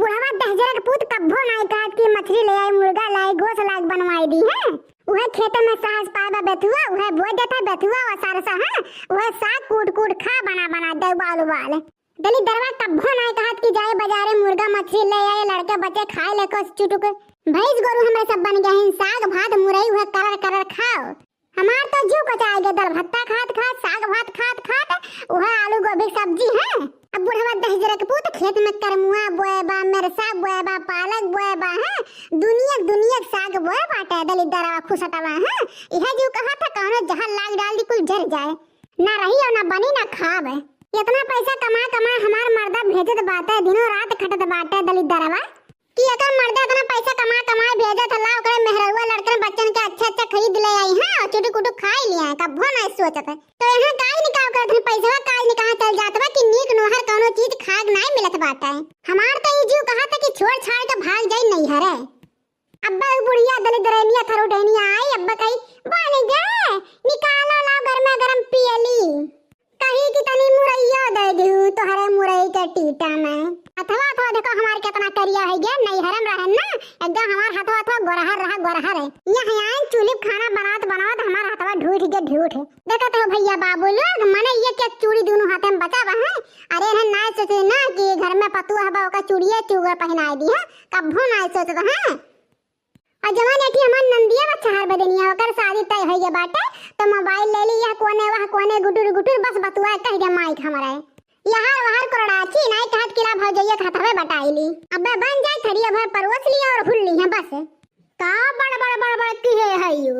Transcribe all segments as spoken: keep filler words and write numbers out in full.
बुढ़वा दहिजरा के पूत कब्बो नाई कहत कि मछरी ले आई, मुर्गा ले आई, गोस लाग बनवाई दी है। उहे खेते में सहज पाए बा बेथुआ, उहे बोए देत है बेथुआ और सरसा है, उहे साग कूट कूट खा, बना बना दे, उबाल उबाल। दलिद्दरवा कब्बो नाई कहत कि जाए बजारे मुर्गा मछरी ले आए, लड़के बच्चे खाए ले को चुटुक। भैंस गोरू हमरे सब बन गए हैं, साग भात मुरई उहे करर करर खाओ। हमार तो जीव कचाए गे, दल भत्ता खात खात, साग भात खात खात, उहे आलू गोभी सब्जी है। अब बुढ़वा दहिजरा के पूत खेत में करमुआ बोए बा, मेरसा बोए बा, पालक बोए बा, हैं? दुनिया दुनिया के साग बोए बाटे, दलिद्दरवा खुसटवा, हैं? इहे जीव कहत है कौनो जहर लाग डाल दी, कुल जर जाए, ना रही और ना बनी ना खाब। इतना पैसा कमा कमा हमार मर्दा भेजत बाटे, दिनों रात खटत बाटे दलिद्दरवा, कि एकर मर्दा इतना पैसा कमा कमाए भेजत हला, ओकरे मेहरउआ लड़कन बच्चन के अच्छा अच्छा खरीद ले आई, हाँ, और चुटुक उटुक खाई लिया है, कब्बो नाई सोचत है। तो यहाँ काज निकाल करत हन, पैसवा काज निकाल चल जात बा कि नीक नोहर कौनो चीज खाए के नाई मिलत बाटे। हमार तो ई जीव कहत है कि छोड़ छाड़ के भाग जाई नैहरे। अब्बा उ बुढ़िया दलिद्दरनिया थरुडनिया आई, अब्बा कही, "बन गे, निकालो लाओ गरमा गरम पियली।" कही कि "तनी मुरैया दे दिहु तोहरे मुरई के टीटा में।" हथवा, हथवा देखो हमार केतना करिया है गे, नैहरम रहन ना, एकदम हमार हथवा, हथवा गोरहर रहा, गोरहर है। यहाँ आइन चूल्ही पे खाना बनात, बनात हमार हथवा ढूठ गे, ढूठ। देखत हो भैया बाबू लोग, मने ये क्या चूड़ी दोनों हाथे में बचा बा है। अरे है ना सोचे ना कि घर में पतुआ बा, ओका चूड़िया चूड़ा पहनाए दी है, कब्बो ना सोचत है। और जवान एठी हमार नंदिया बा चार बदनिया, ओकर शादी तय होइए बाटे, तो मोबाइल ले ली, यह कोने वह कोने गुटुर गुटुर बस बतुआ कह दे माइक हमारे। यहार वहार कोरड़ाची नाई कहत किला भौजैया के हथवे बटाई ली। अबे बन जाए थरिया भर परोस लिया और हुल ली है बस। का बड़ बड़ बड़ बड़ किहे है यू?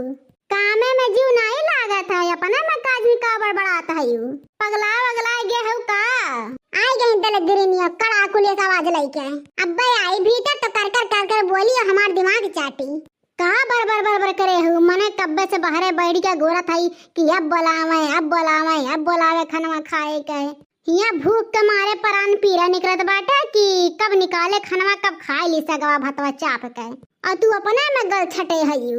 कामे में जीव नाई लागत है, अपने में काज में का बड़बड़ात है यू? पगला वगला गे हऊ का? आई गई दलिद्दरनिया कड़ा कुलिया से आवाज लइके। अब्बे आई भीतर तो कर कर कर कर बोली और हमार दिमाग चाटी। का बर बर बर बर करे हऊ? मने कब्बे से बहरे बैठ के गोरत हई कि अब बोलावे, अब बोलावे, अब बोलावे खनवा खाए के। हियाँ भूख के मारे परान पीरा निकलत बाटे कि कब निकाले खनवा, कब खाए ली सगवा भतवा चाप के। और तू अपने में गल छटे हई।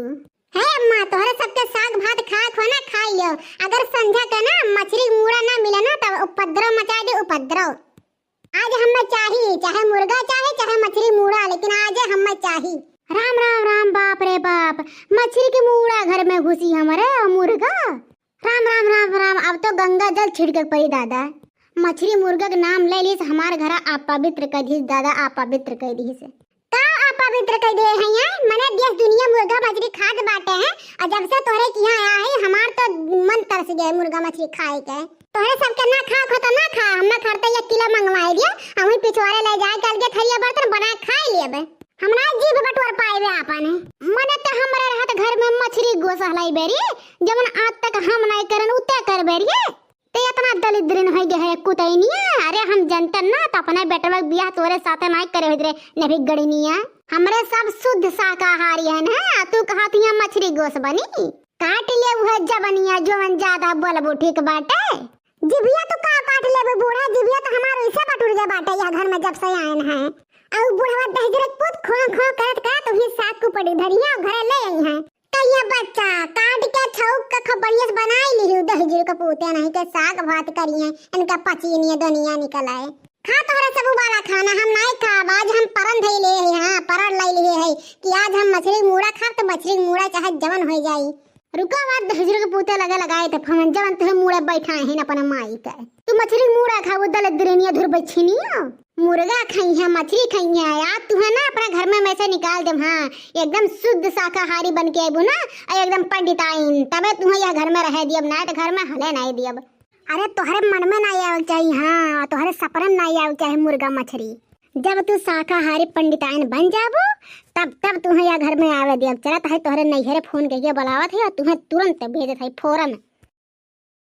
हे अम्मा, तोहरे सबके साग भात खाए खो ना खाई लियो। अगर संझा के ना मछरी मूड़ा ना मिले ना, तब उपद्रव मचा दे, उपद्रव। आज हमें चाही, चाहे मुर्गा चाहे, चाहे मछरी मूड़ा, लेकिन आज हमें चाही। राम, राम, राम, बाप रे बाप, मछरी के मूड़ा घर में घुसी हमरे और मुर्गा। राम, राम, राम, राम, अब तो गंगा जल छिड़के के पड़ी दादा। मछरी मुर्गा के नाम ले लीस, हमार घरा अपवित्र कर दीस दादा, अपवित्र कर दीस। का अपवित्र कइ दे हैं यार? मने देश दुनिया मुर्गा मछरी खात बाटे हैं, और जब से तोहरे किहाँ आया है, हमार तो मन तरस गया मुर्गा मछरी खाए के। तोहरे सबके ना खाए खो तो ना खा, हमें खरते एक किलो मंगवाए दियो, हम ही पिछवाड़े ले जाए कल के थरिया बर्तन बनाए खाए लेबे। हम ना जीभ बटोर पाएबे आपन। मने तो हमरे रहत घर में मछरी गोस हलाई बेरी, जवन आज तक हम नहीं करन, उते कर बेरी। ते इतना दलिद्रिन होइ गए है कुतैनिया। अरे हम जनतन ना त अपने बेटवा के बियाह तोरे साथे नाई करे होइत रे, नेभी गड़िनिया। हमरे सब शुद्ध शाकाहारी हैं ना, तू कहत हिया मछरी गोस बनी। काट ले उहे जबनिया, जोवन ज्यादा बोलबू ठीक बाटे। जिभिया तू का काट लेबे बूढ़ा, जिभिया तो हमार वैसे बटुर गए बाटे यह घर में जब से आयन है। और बुढ़वा दहिजरे पूत खों खों करत करत वही साग को पड़ी धरिया घरे ले आई हैं। कहिया बच्चा, काट के छौक के खूब बढ़िया से बनाई लिहू, दहिजर के पूते नहीं के साग भात करिए, इनका पची नहीं दुनिया निकल आए। खा तोहरा सब वाला खाना, हम नहीं खाब, आज हम परन धई ले है, हाँ, परन लाई लिए है कि आज हम मछरी मूड़ा खाब, तो मछरी मूड़ा चाहे जवन हो जाई। रुका बात दहिजर के पूते लगे लगाए थे फोन, जवन तुहे मूड़ा बैठा है ना अपने माई के। तू मछरी मूड़ा खाबू, दलिद्रिनिया धुर बछिनिया। मुर्गा खइहे, मछरी खइहे, आज तुहे ना अपना घर में, में से निकाल देब, हाँ, एकदम शुद्ध शाकाहारी बन के आइबू ना, और एकदम पंडिताइन, तबे तुहे यह घर में रहे दियब, ना तो घर में हले नहीं दियब। अरे तोहरे मन में ना आवे के चाहिए, हाँ, तोहरे सपना में ना आवे के चाहिए मुर्गा मछरी। जब तू शाकाहारी पंडिताइन बन जाबू, तब, तब तुहे यह घर में आवे दियब। चलत है तोहरे नैहरे फोन करके बुलावत है और तुहे तुरंत भेजत है फौरन।